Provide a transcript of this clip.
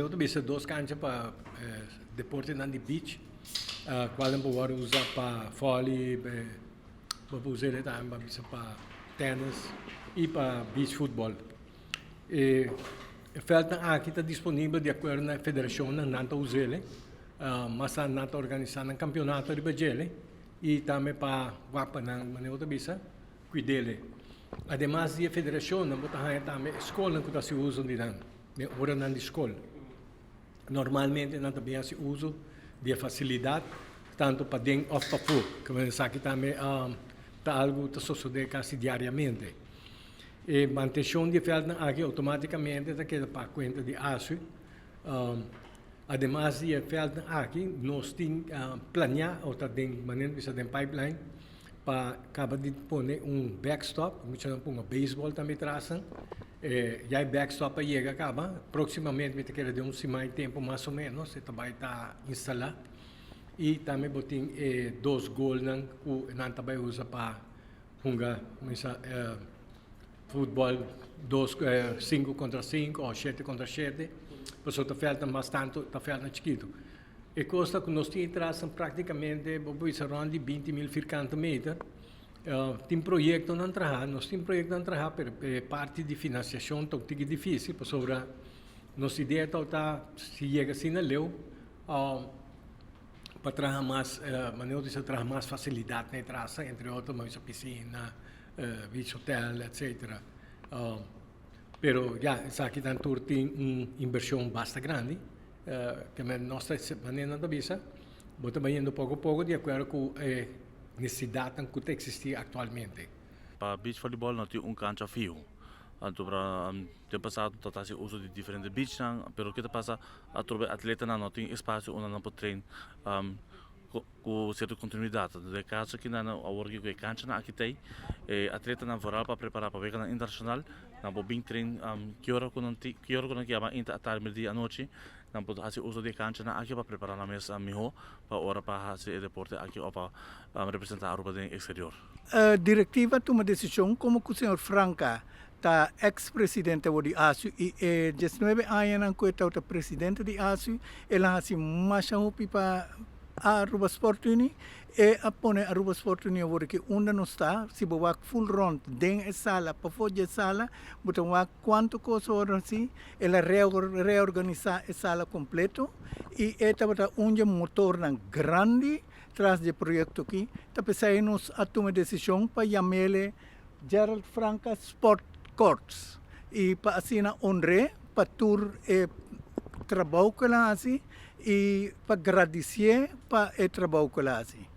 Manera ta bisa dos cancha pa deportenan di beach, cualnan por worde usa pa volley, bo por usa e tambe pa bisa pa tennis y pa beach football. E veldnan aki ta disponibel di acuerdo na e federacionnan nan ta us'e, mas nan ta organisa nan campeonato riba djele y tambe pa wak pa nan, manera bo ta bisa, Kuid'ele. Ademas di e federashonnan bo ta haña tambe e skolnan ku ta hasi uso di nan den oranan di skol. Normalmente nan ta bin hasi uso di e fasilidat tantu paden òf pafó. Ku esaki tambe ta algu ku ta sosodé kasi diariamente. E mantenshon di e vèldnan aki outomátikamente ta keda pa kuenta di ASU. Ademas di e vèldnan aki nos tin planeá òf ta den manera di bisa den pipeline Pa caba di pone un backstop, muchanan ponga baseball tambe trasnan. E ya e backstop a yega caba, proximamente mi ta kere den un siman y tempo mas o menos e ta bay ta instala. Y tambe bo tin e dos goalnan cu nan ta bay usa pa hunga misa futbol dos cinco contra cinco o shete contra shete, pasobra ta veldnan mas tanto ta veldnan chikito. E kos ta ku nos tin e trasnan praktikamente bo por bisa rònt di 20.000 firkante meter. Tin proyektonan traha, nos tin proyektonan traha pero e parti di finansiashon ta un tiki difísil pasobra nos idea tabata si yega asina leu pa traha mas manera bo ta bisa traha mas fasilidat na e trasnan entre otro bo bisa pisina, beach hotel etcetera. Pero ya esaki nan tur tin un invershon basta grandi. Te men nos ta manera nan ta bisa, bo ta bayendo poko poko di akuerdo ku e nesesidatnan ku ta eksistí aktualmente. Pa beach volleyball no tin un kancha fiho. Anto pra den pasado ta ta hasi uso di diferente beachnan, pero ke ta pasa atrobe atletanan no tin espasio unda nan por train ku sierto kontinuidat. Den e kaso aki nan awor ku e kanchanan aki ta ei, e atletanan vooral pa prepara pa weganan internashonal Nan por bin train ki ora ku nan tin, ki ora ku nan kier ban inta atardi, merdia, anochi, nan por hasi uso di e kanchanan aki pa prepara nan mes miho pa ora pa hasi e deporte aki of pa representa Aruba den exterior. Directiva a tuma decision como cu señor Franca ta ex presidente awor di ASU y e 19 añanan cu e tabata presidente di ASU el a haci masha hopi pa Aruba Sport Unie. E a pone Aruba Sport Unie awor aki unda nos ta. Si bo wak full rond den e sala, pafó dje sala, bo ta wak cuanto cos a worde haci. El a reorganisa e sala completo y e tabata un dje motornan grandi tras dje proyecto aki. Ta p'esei nos a tuma e decision pa yam'ele Gerald Franca Sport Courts y pa asina honr'é pa tur e trabou cu el a haci y pa gradicié pa e trabou cu el a haci.